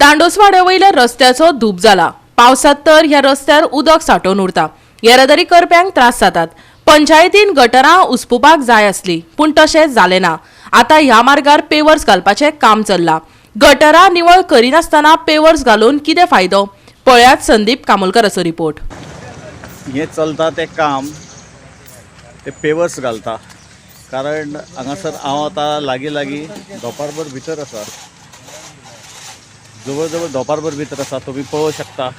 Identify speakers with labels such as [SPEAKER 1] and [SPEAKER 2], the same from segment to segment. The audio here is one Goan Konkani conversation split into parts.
[SPEAKER 1] दांडोसवाड्या वयल्या रस्त्याचो धूप जाला. पावसात तर ह्या रस्त्यार उदक सांठोवन उरता. येरादारी करप्यांक त्रास जातात. पंचायतीन गटरां उसपुपाक जाय आसली, पूण तशें जालें ना. आतां ह्या मार्गार पेवर्स घालपाचें काम चल्लां. गटरां निवळ करिनासतना पेवर्स घालून कितें फायदो? पळयात संदीप कामोलकराचो रिपोर्ट.
[SPEAKER 2] हें चलता तें काम ते पेवर्स घालता, कारण हांगासर हांव आतां लागीं लागीं धोंपारभर भितर आसा, जवळ जवळ धोंपारभर भितर आसा. तुमी पळोवंक शकता.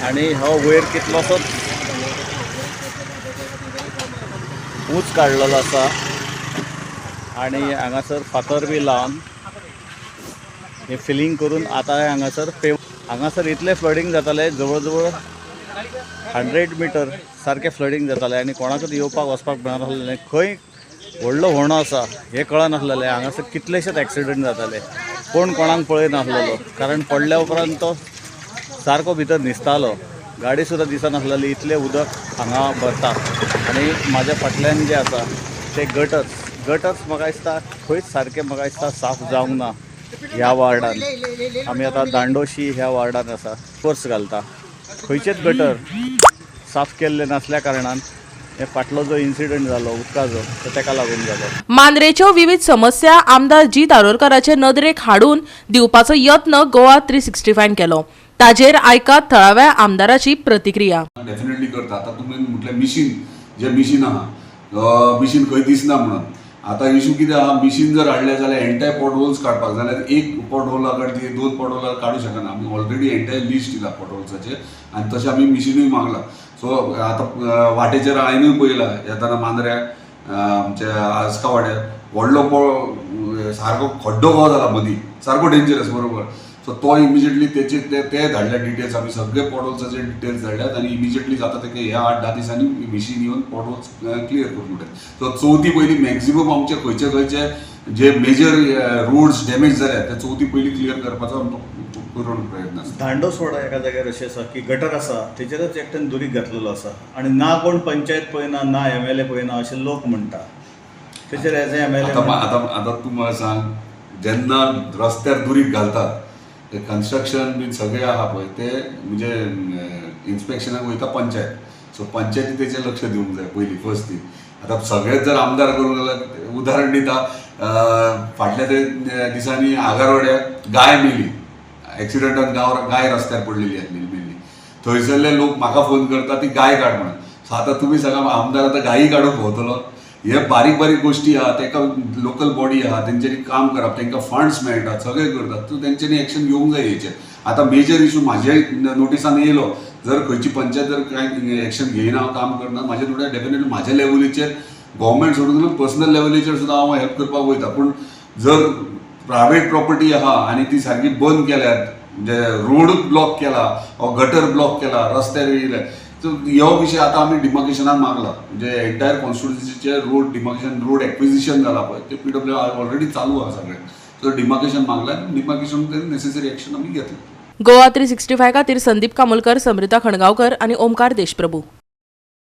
[SPEAKER 2] आनी हो वयर कितलोसोच ऊंच काडलेलो आसा आनी हांगासर फातर बी लावन हे फिलींग करून आतां हांगासर पेव. हांगासर इतलें फ्लडींग जातालें, जवळ जवळ 100 मिटर सारकें फ्लडींग जातालें आनी कोणाकूच येवपाक वचपाक मेळनासलें. खंय व्हडलो होंडो आसा हें कळनासलेलें. हांगासर कितलेशेच एक्सिडंट जाताले. कोण कोणाक पळयनासलेलो, कारण पडल्या उपरांत तो सारको भितर न्हिसतालो. गाडी सुद्दां दिसनासलेली, इतलें उदक हांगा भरता. आनी म्हाज्या फाटल्यान जें आसा तें गटर्स. गटर्स म्हाका दिसता खंयच सारकें म्हाका दिसता साफ जावंक ना ह्या वार्डान. आमी आतां दांडोशी ह्या वार्डान आसा. पर्स घालता, खंयचेच गटर साफ केल्ले नासल्या कारणान हे फाटलो जो इन्सिडंट जालो उदकाचो, तो तेका लागून जालो.
[SPEAKER 1] मांद्रेच्यो विविध समस्या आमदार जीत आरोलकाराचे नदरेक हाडून दिवपाचो यत्न गोवा 365 केलो. ताजेर आयकात थळाव्या आमदाराची प्रतिक्रिया.
[SPEAKER 3] डेफिनेटली करता. आतां तुमी म्हटलें मिशीन, जें मिशीन आहा, मिशीन खंय दिसना म्हणून. आतां इशू कितें आहा, मिशीन जर हाडलें जाल्यार एंटायर पॉट होल्स काडपाक जाल्यार एक पॉट होला काडटी, दोन पॉट होलार काडूं शकना. आमी ऑलरेडी एंटायर लिस्ट दिला पॉट होल्साचेर आनी तशें आमी मिशिनूय मागला. सो आतां वाटेचेर हांवेनूय पळयला, येताना मांद्र्या आमच्या आस्का वाड्यार व्हडलो सारको खड्डो कसो जाला मदीं, सारको डेंजरस, बरोबर. सो तो इमिजिएटली तेचे ते ते धाडल्या डिटेल्स. आमी सगळे पॉटहोल्साचे डिटेल्स धाडल्यात आनी इमिजिएटली जाता ते ह्या 8-10 दिसांनी मिशीन येवन पॉटहोल्स क्लियर करून उडयत. सो चवथी पयलीं मॅक्झिमम आमचे खंयचे खंयचे जे मेजर रोड्स डॅमेज जाल्यात, ते चवथी पयलीं क्लियर करपाचो आमचो पूर्ण प्रयत्न आसता.
[SPEAKER 2] दांडोसवाडा एका जाग्यार अशें आसा की गटर आसा, तेचेरच एकट्यान दुरीग घातलेलो आसा आनी ना कोण पंचायत पळयना, ना एमएलए पळयना, अशें लोक म्हणटा. तेचेर एज ए एमएलए?
[SPEAKER 3] आतां आतां आतां तूं म्हाका सांग, जेन्ना रस्त्यार दुरीग घालतात, ते कन्स्ट्रक्शन बीन सगळें आहा पळय, ते म्हणजे इन्स्पेक्शनाक वयता पंचायत. सो पंचायती तेचेर लक्ष दिवंक जाय पयलीं, फर्स्ट थिंग. आतां सगळेच जर आमदार करूंक जाल्यार, उदाहरण दिता, फाटल्या ते दिसांनी आगारवाड्यार गाय मेली एक्सिडंटान. गांव गाय रस्त्यार पडलेली आसलेली, मेल्ली. थंयसरले लोक म्हाका फोन करता, ती गाय काड म्हणून. सो आतां तुमी सांगा, आमदार आतां गायी काडूंक भोंवतलो? हे बारीक बारीक गोश्टी आहा. तेका लोकल बॉडी आहा, तेंच्यांनी काम करप, तांकां फंड्स मेळटात, सगळें करतात. सो तेंच्यांनी एक्शन घेवंक जाय हेचेर. आतां मेजर इशू म्हाज्या नोटिसान येयलो, जर खंयची पंचायत जर कांय एक्शन घेयना, काम करना, म्हाज्या नोटीस डेफिनेटली म्हाज्या लेवलीचेर, गव्हर्मेंट सोडून पर्सनल लेवलीचेर सुद्दां हांव हेल्प करपाक वयता. पूण जर प्रायवेट प्रॉपर्टी आहा आनी ती सारकी बंद केल्यात, म्हणजे रोडूच ब्लॉक केला वा गटर ब्लॉक केला, रस्त्यार येयले, सो हो विशय आतां आमी डिमार्केशनाक मागला. म्हणजे एंटायर कॉन्स्टिट्युन्सीचे रोड डिमार्केशन, रोड एक्विजिशन जाला पळय, ते पीडब्ल्यू ऑलरेडी चालू आहा सगळें. सो डिमार्केशन मागला आनी डिमार्केशन नेसेसरी एक्शन आमी घेतले.
[SPEAKER 1] गोवा 365 खातीर संदीप कामोलकर, समृता खणगांवकर आनी ओमकार देशप्रभू.